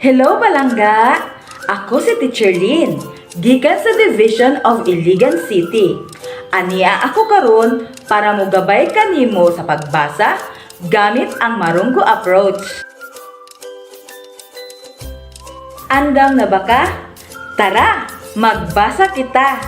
Hello, palangga! Ako si Teacher Lynn, gikan sa Division of Iligan City. Ania ako karon para mogabay kanimo sa pagbasa gamit ang Marungko Approach. Andam na ba ka? Tara, magbasa kita!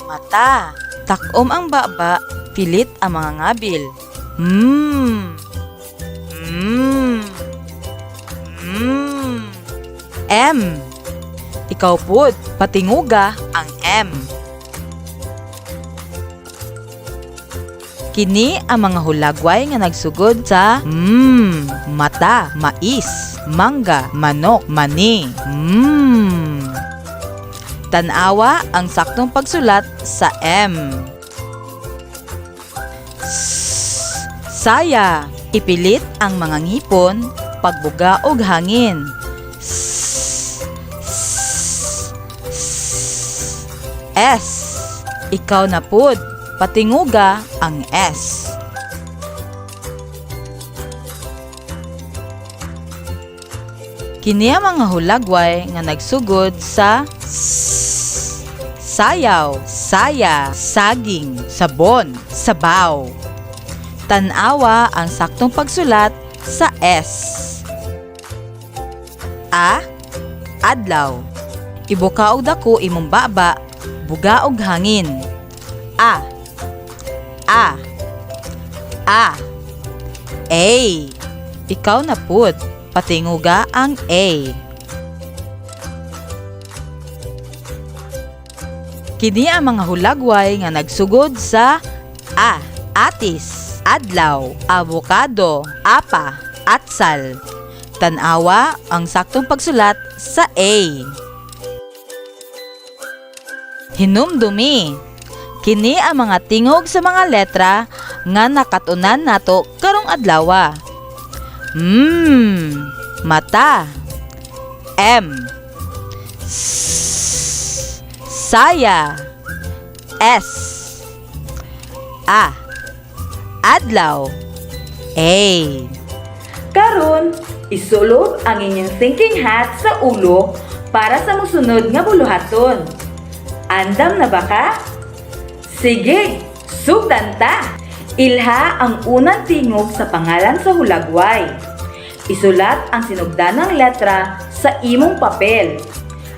Mata. Takom ang baba, pilit ang mga ngabil. M. Ikaw pud, patinguga ang M. Kini ang mga hulagway nga nagsugod sa M. Mata, mais, mangga, manok, mani. Tanawa ang saktong pagsulat sa M. S. Saya. Ipilit ang mga ngipon, pagbuga og hangin. S. S. S. S. Ikaw na pud. Patinguga ang S. Kini ang mga hulagway nga nagsugod sa S. Sayaw, saya, saging, sabon, sabaw. Tanawa ang saktong pagsulat sa S. A. Adlaw. Ibuka og dako imong baba, buga og hangin. A. A. A. A. Ikaw na pud. Patinguga ang A. Kini ang mga hulagway nga nagsugod sa A. Atis, adlaw, avocado, apa, atsal. Tanawa ang saktong pagsulat sa A. Hinumdumi. Kini ang mga tingog sa mga letra nga nakatunan nato karong adlawa. Mata. M. S. Saya. S. A. Adlaw. A. Karon, isulob ang inyong thinking hat sa ulo para sa musunod nga buluhaton. Andam na ba ka? Sige, sugdan ta! Ilha ang unang tingog sa pangalan sa hulagway. Isulat ang sinugdanang letra sa imong papel.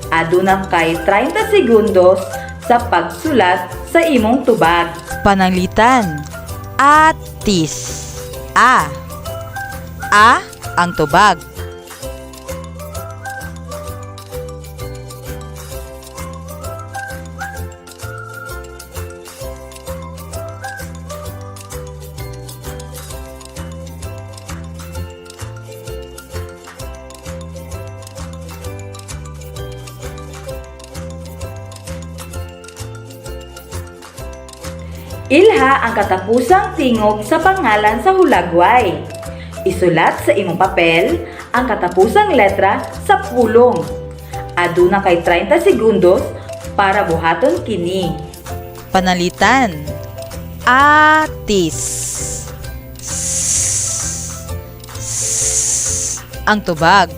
Aduna kay 30 segundos sa pagsulat sa imong tubag. Pananglitan. Atis. A. A ang tubag. Ilha ang katapusang tingog sa pangalan sa hulagway. Isulat sa imong papel ang katapusang letra sa pulong. Aduna kay 30 segundos para buhaton kini. Panalitan. Atis. S. S. Ang tubag.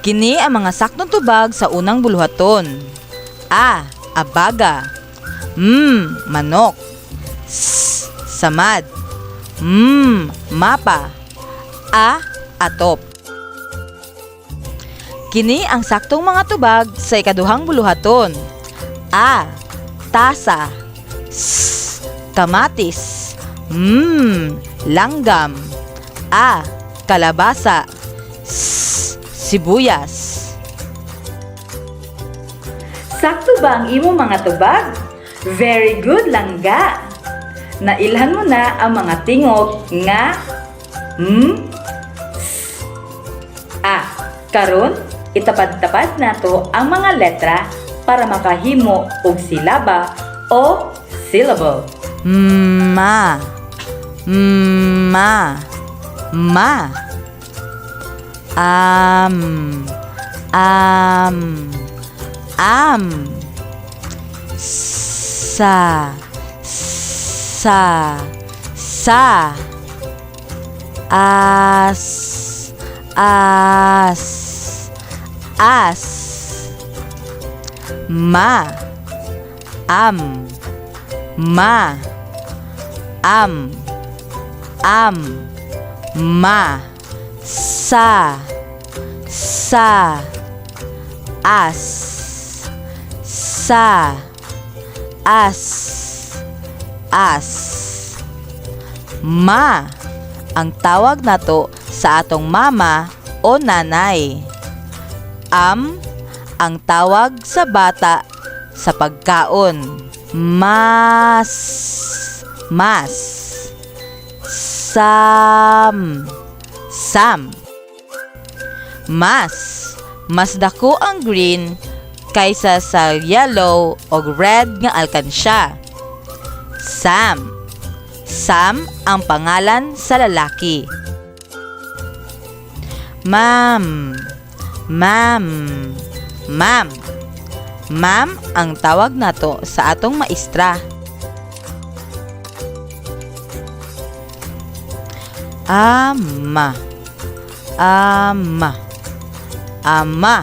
Kini ang mga saktong tubag sa unang buluhaton. A. Abaga. M. Manok. S. Samad. M. Mapa. A. Atop. Kini ang saktong mga tubag sa ikaduhang buluhaton. A. Tasa. S. Kamatis. M. Langgam. A. Kalabasa. S. Sibuyas. Sakto ba ang imong mga tubag? Very good, langga! Nailhan mo na ang mga tingog nga M, S, A. Karon, itapad-tapad nato ang mga letra para makahimo og silaba o syllable. Ma, ma, ma. Am, am, am. Sa, sa, sa. As, as, as. Ma, am, ma, am, am, ma. Sa, sa, as, sa, as, as. Ma ang tawag nato sa atong mama o nanay. Am ang tawag sa bata sa pagkaon. Mas, mas. Sam, sam. Mas, mas dako ang green kaysa sa yellow o red nga alkansya. Sam. Sam ang pangalan sa lalaki. Ma'am, ma'am, ma'am. Ma'am ang tawag nato sa atong maestra. Ama, ama, ama.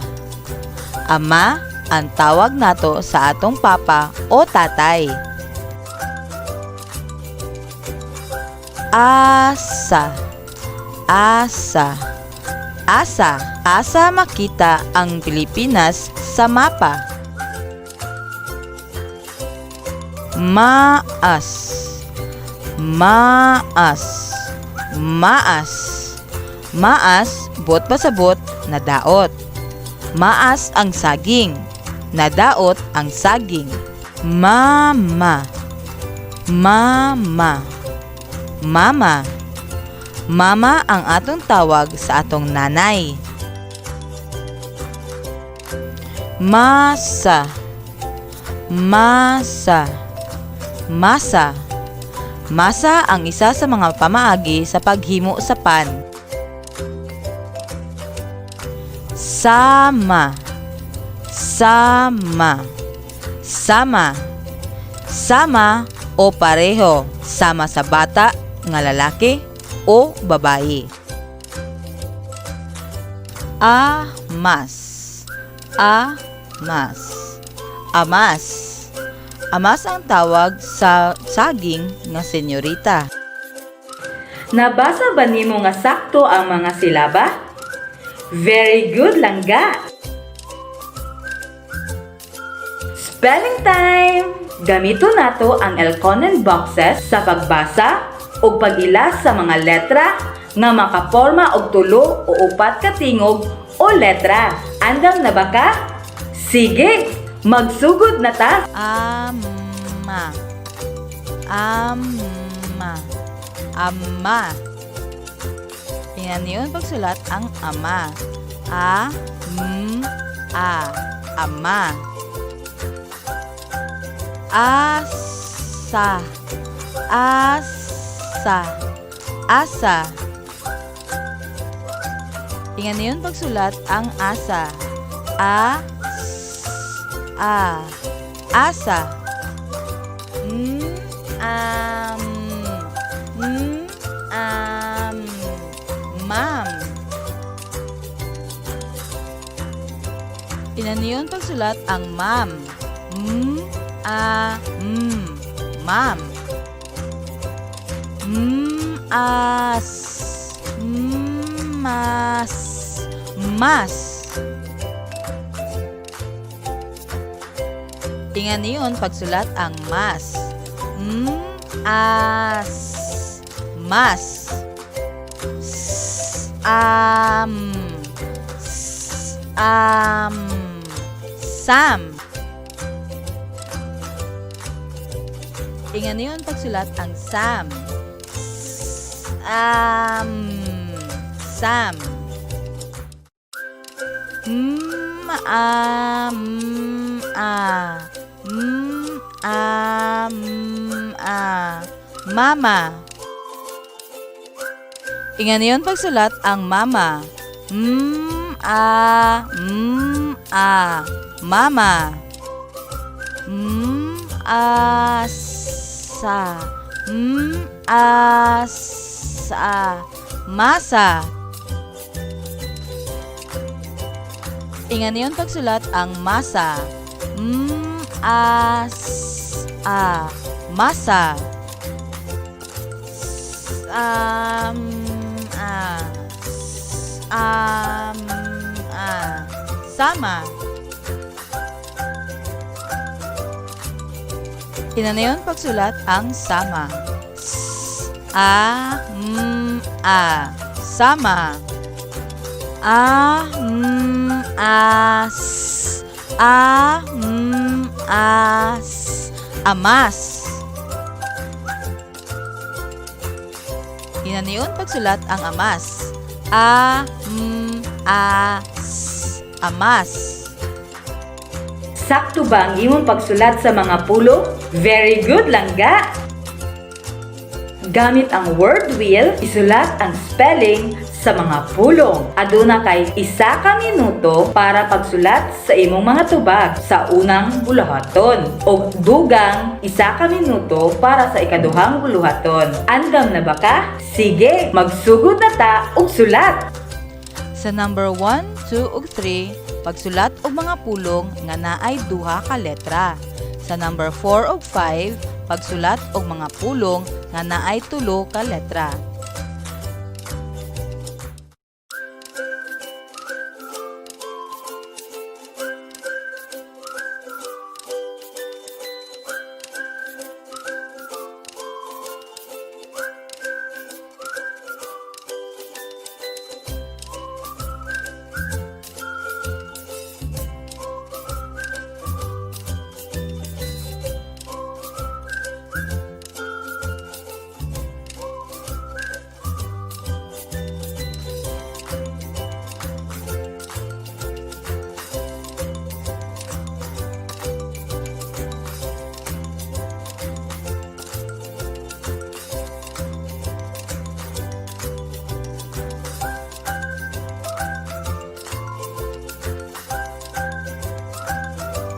Ama ang tawag nato sa atong papa o tatay. Asa, asa, asa. Asa makita ang Pilipinas sa mapa? Maas, maas, maas. Maas, buot pasabot, nadaot. Maas ang saging, nadaot ang saging. Mama, mama, mama. Mama ang atong tawag sa atong nanay. Masa, masa, masa. Masa ang isa sa mga pamaagi sa paghimo sa pan. Sama, sama, sama. Sama o pareho, sama sa bata nga lalaki o babae. Amas, amas, amas. Amas ang tawag sa saging nga senyorita. Nabasa ba nimo nga sakto ang mga silaba? Very good, langga! Spelling time! Gamito nato ang Elkonin boxes sa pagbasa o pag-ila sa mga letra nga makaporma og tulo o upat ka tingog o letra. Andam na ba ka? Sige, magsugod na ta! Ama, ama, ama. Tingnan niyo ang pagsulat ang ama. A, m, a, ama. Asa, asa, asa. Tingnan niyo ang pagsulat ang asa. A, s, a, asa. M, am, m, am, ma'am. Tingnan niyo pagsulat ang ma'am. M, a, m, ma'am. M, as, m, mas, mas. Tingnan niyon pagsulat ang mas. M, as, mas. S, am, s, am, Sam. Tingnan niyon pagsulat ang Sam. S, am, Sam. M, a, m, a. M, a, m. A. Mama. Inganiyon pagsulat ang mama. M A M A. Mama. M A sa. M A sa. Masa. Inganiyon pagsulat ang masa. M A S A. Masa. S A M A. S A M A. Sama. Inanayon pagsulat ang sama. S A M A. Sama. A M A S A M A S. Amas. Inaniyon pagsulat ang amas. A M A S. Amas. Sakto ba ang imong pagsulat sa mga pulong? Very good, langga! Gamit ang word wheel, isulat ang spelling sa mga pulong. Aduna kay 1 ka minuto para pagsulat sa imong mga tubag sa unang buluhaton o dugang 1 ka minuto para sa ikaduhang buluhaton. Andam na ba ka? Sige, magsugod na ta og sulat. Sa number 1, 2 ug 3, pagsulat og mga pulong nga naay duha ka letra. Sa number 4 ug 5, pagsulat og mga pulong nga naay tulo ka letra.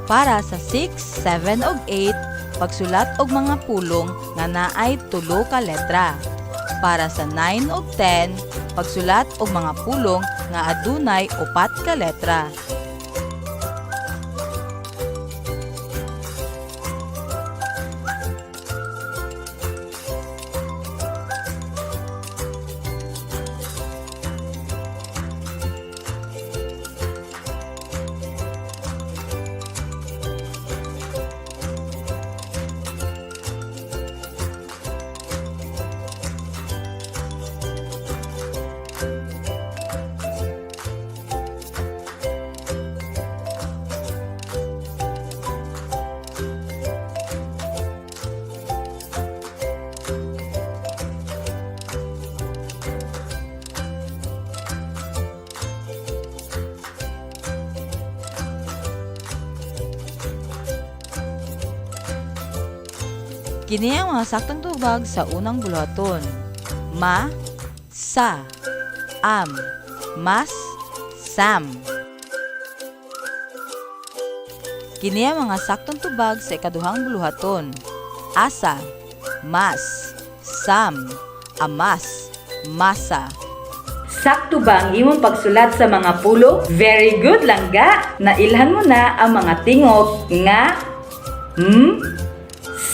Para sa 6, 7 ug 8, pagsulat og mga pulong nga naay tulo ka letra. Para sa 9 ug 10, pagsulat og mga pulong nga adunay upat ka letra. Kini ang mga saktong tubag sa unang buluhaton. Ma, sa, am, mas, sam. Kini ang mga saktong tubag sa ikaduhang buluhaton. Asa, mas, sam, amas, masa. Sakto ba ang imong pagsulat sa mga pulong? Very good, langga! Nailhan mo na ang mga tingog nga, m, s,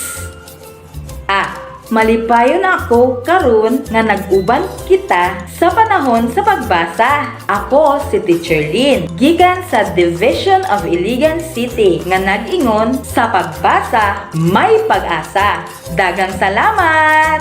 a. Malipayon ako karon nga nag-uban kita sa panahon sa pagbasa. Ako si Teacher Lynn, gikan sa Division of Iligan City nga nag-ingon sa pagbasa may pag-asa. Daghang salamat!